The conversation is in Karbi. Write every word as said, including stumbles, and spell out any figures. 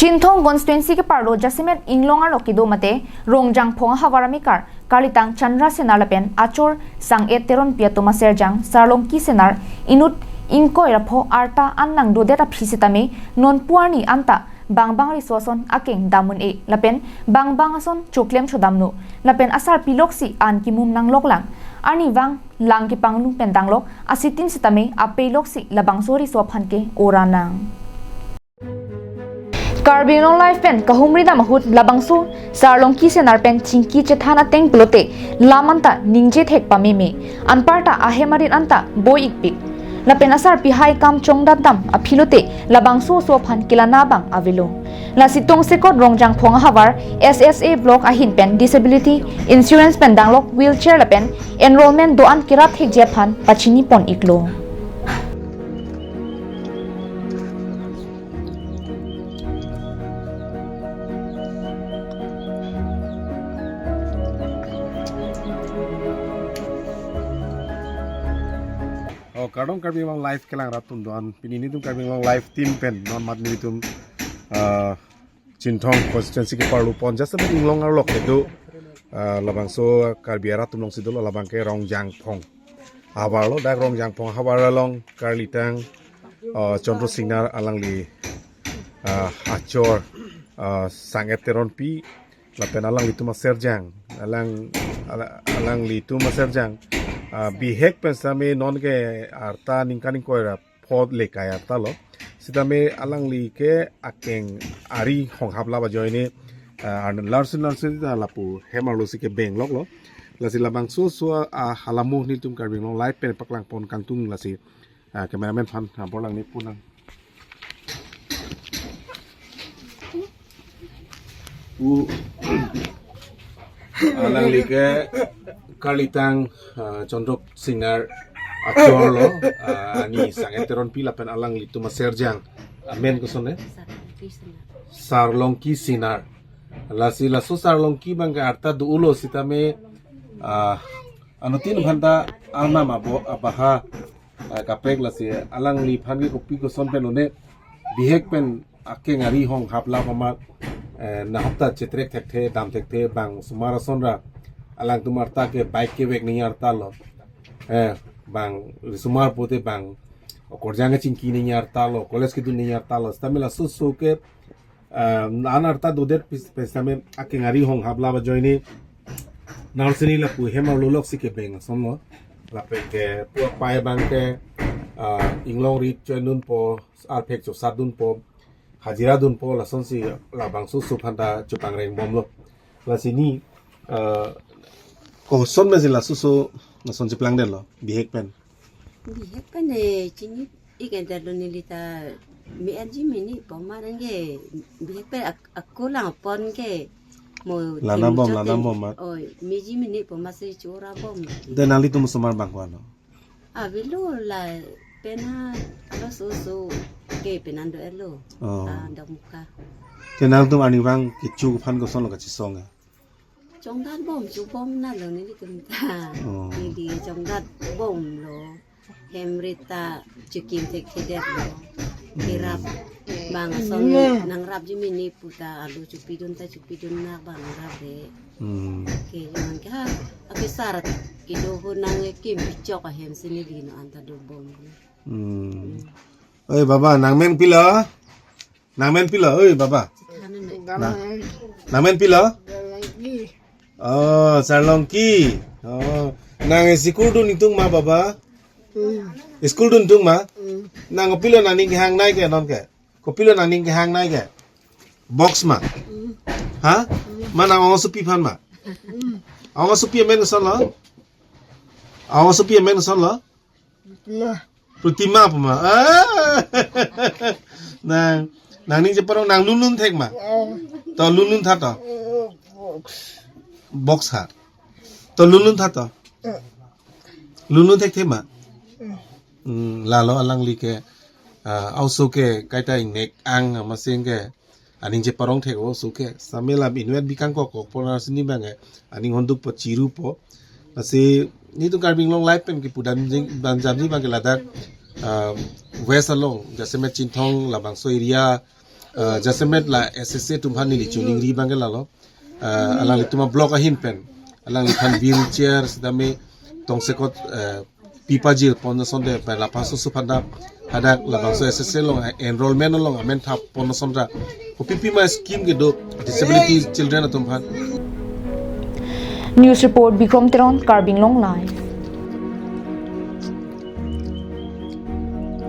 Chinthong constituency keparlo jasemet inglong arlo kedo mate Rongjangphong ahavar amekar karlitang Chandra Senar lapen achor Sang-et Teronpi atum aserjang Sarlongki Senar inut ingkoi ra pho arta an nangdodet aphi sitame nonpu arni anta bangbang riso ason akeng dam un-e lapen bangbang ason choklem chodamlo lapen asarpi loksi an kimum nangloklang, arnivang lang kepanglu pen danglok asitin sitame apei loksi labangso riso aphan ke ora nang. Karbi Anglong Live pen kahumri dam ahut labangso Sarlongki Senar pen chingki chethan ateng pulote lam anta ningje thek pameme, anparta ahem arit anta boi-ikpik. Lapen asarpi hai kam chongdat dam aphi lote labangso oso aphan kelana abang avelo. Lasi tongsekot Rongjangphong ahavar S S A block ahin pen disability insurance pen danglok wheelchair lapen enrollment do-an kerap thekji aphan pachini pon-iklo. Oh, kardom Karbi Anglong Live kelang rat atum do-an, pini nelitum Karbi Anglong Live team pen non mat nelitum, ah, Chinthong constituency keparlo pon jasemet inglong arlo kedo, ah, labangso Karbi arat atum alongsi dolo, labang ke Rongjangphong ahavar lo, dak Rongjangphong ahavar along karlitang, ah, Chandra Senar alangli, ah, achor, ah, Sang-et Teronpi lapen alanglitum aserjang, alang, ala-, alanglitum aserjang, ah, bihek pen sitame non ke arta ningkan ingkoi ra pho lekai arta lo. Sitame alangli ke akeng ari honghap lap ajoine, ah, an larsin larsin ta lapu hem arlo si kebeng loklo. Lasi labangso oso, ah, halamu nelitum Karbi Anglong Live pen paklang pon kangtung lasi, ah, cameraman aphan, ah, bor lang ne punang. U alangli ke karlitang, ah, Chandra Senar achor lo, ah, ani Sang-et Teronpi lapen alanglitum aserjang. Amen koson ne? Sarlongki Senar. Lasi laso Sarlongki abang ke arta do-ulo sitame, ah, anuttin aphanta arnam abo abaha, ah, kaprek, lasi alangliphan ke kopi koson pen lone bihek pen akeng ari honghap lap amat, eh, nahok ta chetrek thekthe, dam thekthe, bang osomar ason ra alangtum arta ke bike kevek nangji arta lo. Eh, bang osomar pulote bang okorjang kechingki nangji arta lo, college kedun nangji arta lo. Sitame laso oso ke, eh, an arta dodet pis-, pen sitame akeng ari honghap lap ajoine narsini lapu hem arlo loksi kebeng ason lo. Lapen ke pu apai abang ke, ah, inglong rit cho-endunpo, arphek chosatdunpo, hajira dunpo, lasonsi labangso oso aphanta chopangreng bomlo. Lasi ne, ah, koson mesi laso oso lason cheplangdetlo, bihek pen? Bihek pen, eh, chini ik enter lo, neli ta me-enji mini poma nang ke, bihek pen ak-, ako lang pon ke mo lana bom, lana bom mat. Oi, meji mini poma si chora bom. Te nanglitum osomar bang ko-an lo? Avelo lapen ha, alo oso oso ke penan do-etlo. Oh. Ah, Dokmoka. Te nangtum arnivang kecho aphan kosonlo kachesong ya? Chongdat bom, chobom na lo nelitum ta. Oh. Neli chongdat bomlo. Hem rit ta chekim thekthedetlo. Kerap bang ason nangrapji mini pu ta alu chopidun ta chopidun na bang nangrap re. Hmm. Ke yang ke ha, ake sar kedo ho nangkim pichok ahem si neli no anta dobom. Hmm. Oi, baba, nangmen pilo? Nangmen pilo, oi, baba? Nang-, nangmen pilo? Oh, Sarlongki. Oh, nang school dun ingtung ma, baba? School dun ingtung ma? Nang kopilo nangning kehangnei ke non ke? Kopilo nangning kehangnei ke? Box ma? Ha? Ma nang ong asopi aphan ma? Ong asopi amen koson lo? Ong asopi amen koson lo? Protima. Protima pu ma? Ah! Nang, nangning cheparong nang lunlun thek ma? Oh. To lunlun tha to? Eh, box. Box ha. To lunlun tha to? Eh. Lunlun thekthe ma? Eh. Hmm, lalo alangli ke, ah, oso ke kaita ingnek ang amatsi ke aning cheparong thek oso ke. Sitame la inutvet bikang kok kok pon arsini abang ke aning honduk po chiru po. Lasi nelitum Karbi Anglong Live pen kepudam jing, bang jamji abang ke ladak, ah, West along, jasemet Chinthong labangso area, Uh, jasemet la S S A atum aphan neli choningri abang ke lalo. Uh, alanglitum a-block ahin pen alangliphan wheelchair sitame tongsekot uh, pipajir pon asonte pen lapuson aso aphan ta hadak labangso S S A along enrollment along amen thap pon asonte kopi pima scheme kedo disability children atum aphan. News report, Bikrom Teron, Karbi Anglong Live.